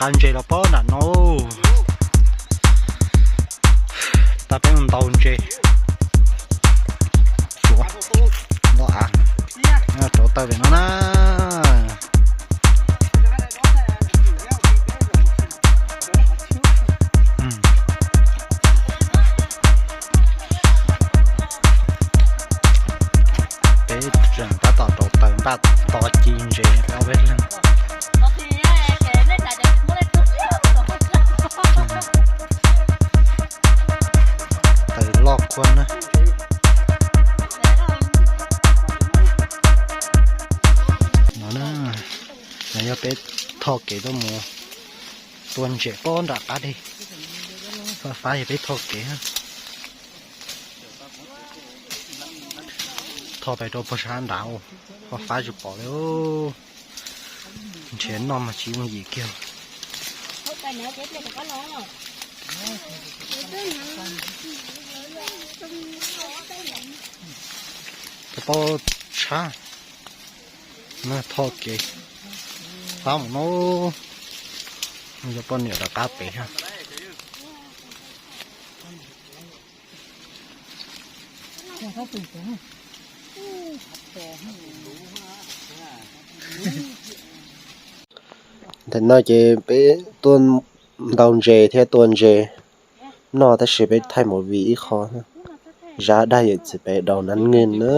Ntses los pob nram no. Tag peb mus ntaus ntses. Suav, ntaus av, rauv taws pem no na. Peb tseem tab tom rauv taws npaj tov ci ntses peb ob peb leeg. Taws loj kua na. No na, no yog peb thoj kev tuaj mus tua ntses pob nram qab deg. Fab fab yog peb thoj kev. Thoj pem rau puag sab nrad, fab fab tsis pom li. Nrhiav noj mas tsis yooj yim kiag. Pob tshab na, thoj kev fab mus no. Yog poj niam rov qab pem. Ntawm no ces peb tuaj ntaus ntses thiab tua ntses noj tab sis peb thaij movie ib qho. Zab dag yawm txiv pem daus nab nkeej na,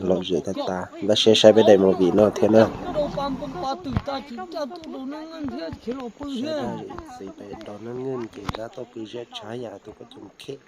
lom zem tag tas, npaj siab saib peb daim movie no thiab na. Zab dag yawm txiv pem daus nab nkeej ces Zab tuaj pw zeb tshav yam tus pob coom khem.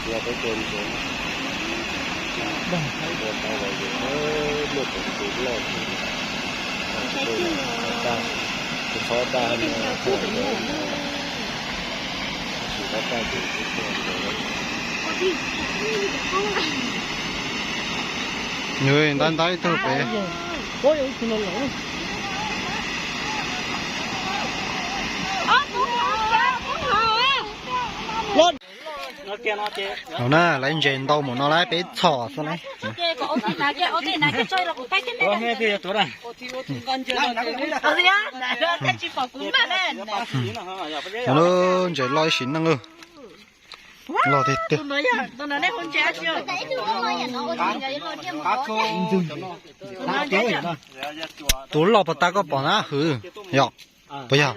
Yog peb tua ntses, tua tau los yus muaj tus tus loj xwb, tus txhob daj no, tsis txhob daj ces twb tua ntses. Ntaib ntaib tug pem. Los na, lawv ntses ntau mus no lawm peb txhom xwb lawm. Ntses loj ib sim neej loj tiag tiag. Tus loj puas tas koj pom na hwv, yog puas yog?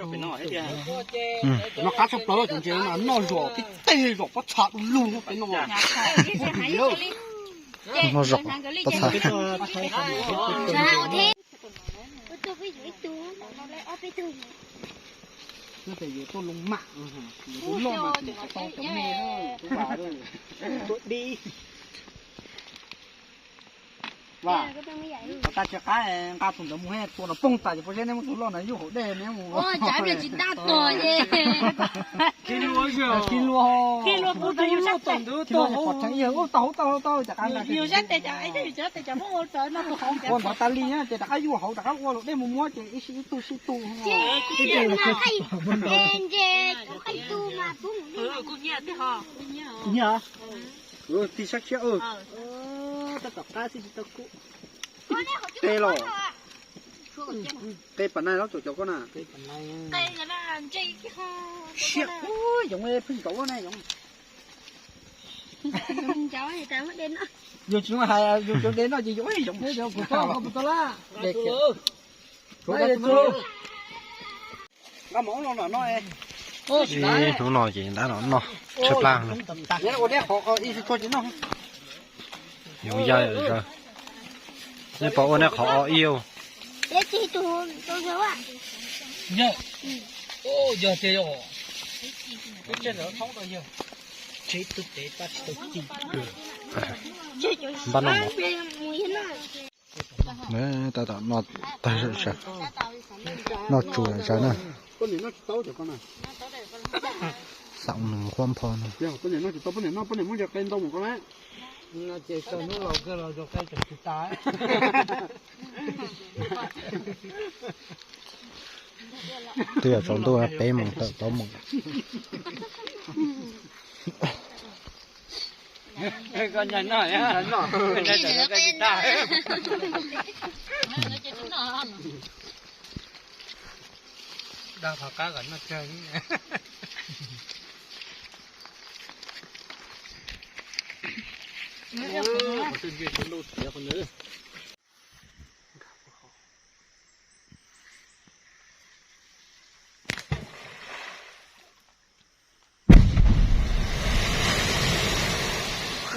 No qab tshaj plaws cov ntses no noj zom tib teg zom pob txha du lug no peb no. Noj zom pob txha. Tuaj loo mam, tus loj mas tsis tau cov me na, tus vam. Vas, tas tsis qab nqa tus ntawd mus tua no poob tas ces pob zeb neb muab tus loj na yuj hauv dej neb mus. Tsis luag, tsis luag, pom tseeb ib yam ub tau hauv tau tau cas qab nqa ua ntov tas li ces rov qab yuj hauv rov qab ua luam dej mus muab ces ib sij ib tug sib tug. Nyiam, tig sab tshiab. Tab tom qab xwb tsis tau kub. Qe los, qe pas nais los txog cov koj na. Siab, yoov pheej tau ua na yoov. Yus tsis hais yus cov de noj ces yoov yoov. Hnub no ces ntab no noj tshaib plab. Yoov ya zaws. Nej puas ua nej qhov o ib ua? Npaj noj mov. Tab tom noj tag zom zaws, noj tsuag zom zaws na. Poj niam noj tsis tau cov ko na. Xav nws quaj npho no. Yog poj niam noj tsis tau, poj niam noj, poj niam muaj ntsis qe ntau mus ko na. No ces txog hnub laus kawg los zog qe tseem tsis tas. Twb yog tsaus ntuj peb moos tawm plaub moos. Koj ncaim noj, ncaim noj, ncaim noj. Dag qhov qab kom noj tsawg.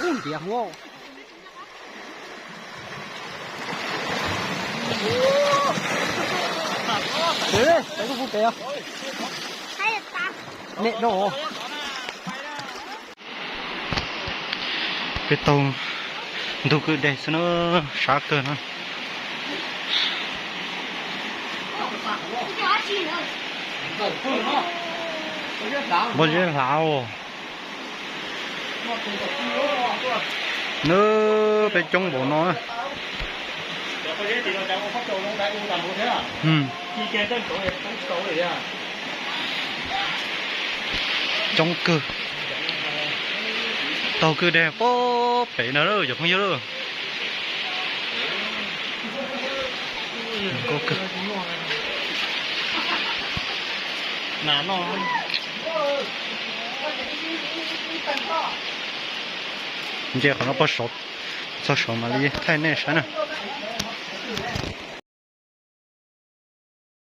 Ub, ntiav huab. Ub, ub, peb tau ntug kwj deg xwb na, sab kawg na. Pob zeb hlav os. Nws peb coob npaum no. Coob kawg. Taug kwj deg puag pem no lawm cov phooj ywg lawm. Nkauj kawg. Ntsia qhov no puag saud, txog saud mam li thaij nej saib na.